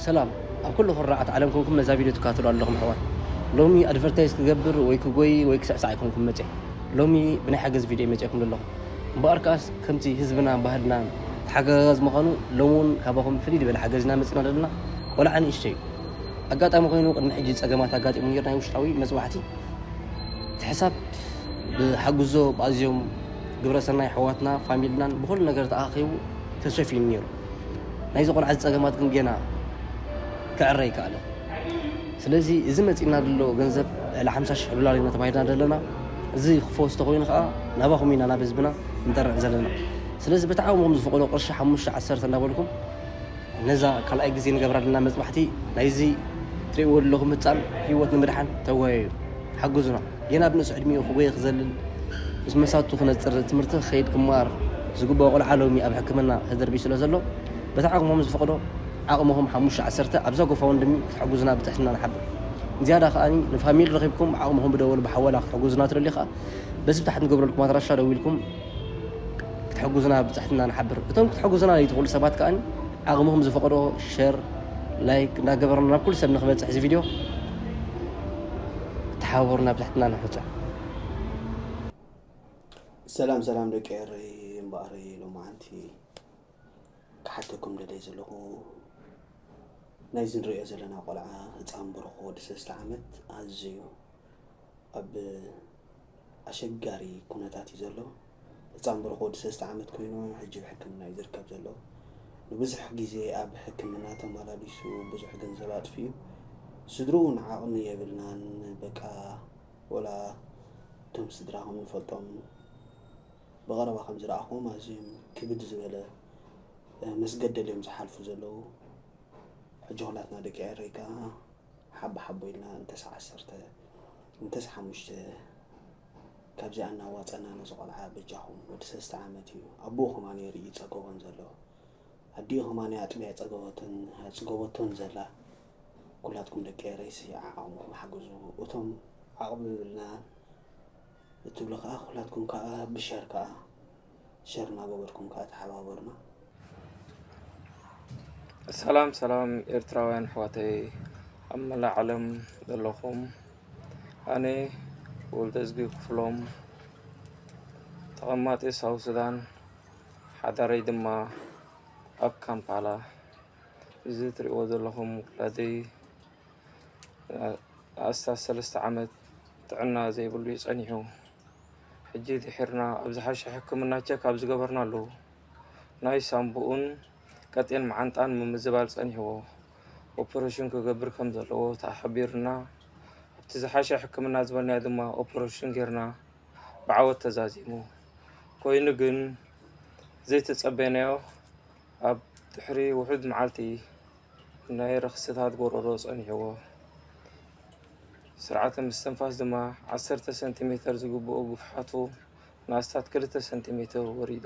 ሰላም ኣብ ኩሉ ኩራዓት ዓለም ኮንኩም ነዛ ቪድዮ ትከታተሉ ኣለኹም ኣሕዋት። ሎሚ ኣድቨርታይዝ ክገብር ወይ ክጎይ ወይ ክስዕሳዕ ኣይኮንኩም መፅየ። ሎሚ ብናይ ሓገዝ ቪድዮ መፅየኩም ዘለኹ። እምበኣር ከኣስ ከምቲ ህዝብና ባህልና ተሓጋጋዝ ምዃኑ ሎሚ እውን ካባኹም ፍልይ ዝበለ ሓገዝ ኢና መፂና ዘለና። ቆልዓ ንእሽተይ እዩ። ኣጋጣሚ ኮይኑ ቅድሚ ሕጂ ፀገማት ኣጋጢሙ ነይሩ ናይ ውሽጣዊ መፅባሕቲ እቲ ሕሳብ ብሓግዞ ብኣዝዮም ግብረሰናይ ኣሕዋትና ፋሚልናን ብኹሉ ነገር ተኣኻኺቡ ተሸፊኑ ነይሩ። ናይዚ ቆልዓ እዚ ፀገማት ግን ገና ክዕረ ኣይከኣለን። ስለዚ እዚ መፂና ዘሎ ገንዘብ ልዕሊ ሓምሳ ሽሕ ዶላር ኢና ተባሂልና ዘለና። እዚ ክፈወስ ተኮይኑ ከዓ ናባኹም ኢና ናብ ህዝብና ንጠርዕ ዘለና። ስለዚ በቲ ዓቕምኹም ዝፈቕዶ ቅርሺ ሓሙሽተ ዓሰርተ እንዳበልኩም ነዛ ካልኣይ ግዜ ንገብራ ዘለና መፅባሕቲ ናይዚ ትርእይዎ ዘለኹም ህፃን ህይወት ንምድሓን ተወያዩ፣ ሓግዙና። ገና ኣብ ንእስ ዕድሚኡ ክጎየ ክዘልል ምስ መሳቱ ክነፅር ትምህርቲ ክኸይድ ክመሃር ዝግብኦ ቆልዓ ሎሚ ኣብ ሕክምና ተደርቢዩ ስለ ዘሎ በቲ ዓቕሞም ዝፈቕዶ ዓቕምኹም ሓሙሽተ ዓሰርተ ኣብዛ ጎፋ ወንድሚ ክትሕግዙና ብትሕትና ንሓብር። ዝያዳ ከኣኒ ንፋሚሊ ረኺብኩም ዓቕምኹም ብደወል ብሓወላ ክትሕግዙና ትደልዩ ከኣ በዚ ብታሕቲ ንገብረልኩም ኣድራሻ ደዊልኩም ክትሕግዙና ብትሕትና ንሓብር። እቶም ክትሕግዙና ዘይትኽእሉ ሰባት ከኣ ዓቕምኹም ዝፈቕዶ ሸር፣ ላይክ እንዳገበርና ናብ ኩሉ ሰብ ንክበፅሕ እዚ ቪድዮ ተሓባበሩና ብትሕትና ንሕጸ። ሰላም ሰላም ደቂ ኤረይ፣ እምበኣረይ ሎማዓንቲ ክሓተኩም ደለይ ዘለኹ ናይዚ ንሪኦ ዘለና ቆልዓ ህፃን ብሩኽ ወዲ ሰለስተ ዓመት ኣዝዩ ኣብ ኣሸጋሪ ኩነታት እዩ ዘሎ። ህፃን ብሩኽ ወዲ ሰለስተ ዓመት ኮይኑ ሕጂ ኣብ ሕክምና እዩ ዝርከብ ዘሎ። ንብዙሕ ግዜ ኣብ ሕክምና ተመላሊሱ ብዙሕ ገንዘብ ኣጥፊኡ። ስድርኡ እውን ዓቕሚ የብልናን፣ በቃ ወላ እቶም ስድራ ከም ንፈልጦም ብቐረባ ከም ዝረኣኹዎም ኣዝዮም ክብድ ዝበለ መስገደል እዮም ዝሓልፉ ዘለዉ። ሕጂ ኩላትና ደቂ ኤረይ ከዓ ሓቦ ሓቦ ኢልና እንተስ ዓሰርተ እንተስ ሓሙሽተ ካብዚኣ እናዋፀና ነዚ ቆልዓ በጃኹም ወዲ ሰለስተ ዓመት እዩ ኣቦኡ ከማን የርኢ ፀገቦን ዘሎ ኣዲኡ ከማን ኣጥቢያ ፀገበቶን ኣፅገበቶን ዘላ ኩላትኩም ደቂ ኤረይሲ ዓዓቕምኹም ሓግዙ እቶም ዓቕሚ ብልና እትብሉ ከዓ ኩላትኩም ከዓ ብሸር ከዓ ሸር እናገበርኩም ከዓ ተሓባበሩና። ሰላም ሰላም ኤርትራውያን ኣሕዋተይ ኣብ መላእ ዓለም ዘለኹም፣ ኣነ ወልደዝጊ ክፍሎም ተቐማጢ ሳውት ሱዳን ሓዳረይ ድማ ኣብ ካምፓላ። እዚ ትሪእዎ ዘለኹም ውላደይ ኣስታት ሰለስተ ዓመት ጥዕና ዘይብሉ እዩ ጸኒሑ። ሕጂ ድሒርና ኣብ ዝሓሸ ሕክምና ቸክ ኣብ ዝገበርናሉ ናይ ሳምቡኡን ቀጤን መዓንጣን ምምዝባል ጸኒሕዎ ኦፕረሽን ክገብር ከም ዘለዎ ተሓቢሩና ኣብቲ ዝሓሸ ሕክምና ዝበልናዮ ድማ ኦፕረሽን ጌርና ብዓወት ተዛዚሙ። ኮይኑ ግን ዘይተጸበይናዮ ኣብ ድሕሪ ውሑድ መዓልቲ ናይ ረኽስታት ጎረሮ ጸኒሕዎ። ስርዓተ ምስትንፋስ ድማ ዓሰርተ ሰንቲሜተር ዝግብኦ ግፍሓቱ ንኣስታት ክልተ ሰንቲሜተር ወሪዱ።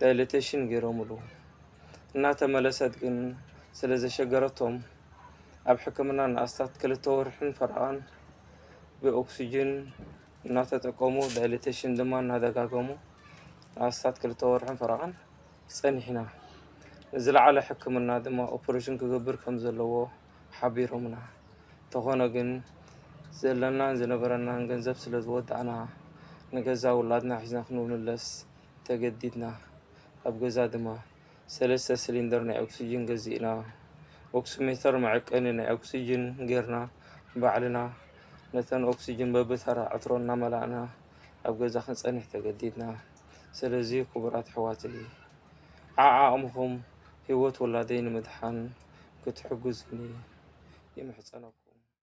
ዳይለቴሽን ገይሮምሉ። እናተመለሰት ግን ስለ ዘሸገረቶም ኣብ ሕክምና ንኣስታት ክልተ ወርሕን ፈረቓን ብኦክስጅን እናተጠቀሙ ዳይለቴሽን ድማ እናደጋገሙ ንኣስታት ክልተ ወርሕን ፈረቓን ጸኒሕና። ንዝለዓለ ሕክምና ድማ ኦፕሬሽን ክገብር ከም ዘለዎ ሓቢሮምና። እንተኾነ ግን ዘለናን ዝነበረናን ገንዘብ ስለ ዝወዳእና ንገዛ ውላድና ሒዝና ክንምለስ ተገዲድና። ኣብ ገዛ ድማ ሰለስተ ሲሊንደር ናይ ኦክስጅን ገዚእና፣ ኦክስሜተር መዐቀኒ ናይ ኦክስጅን ጌርና ባዕልና ነተን ኦክስጅን በብተራ ዕትሮ እናመላእና ኣብ ገዛ ክንጸንሕ ተገዲድና። ስለዚ ክቡራት ኣሕዋተይ ዓዓቕምኹም ህይወት ውላደይ ንምድሓን ክትሕግዙኒ ይምሕጸነኩም።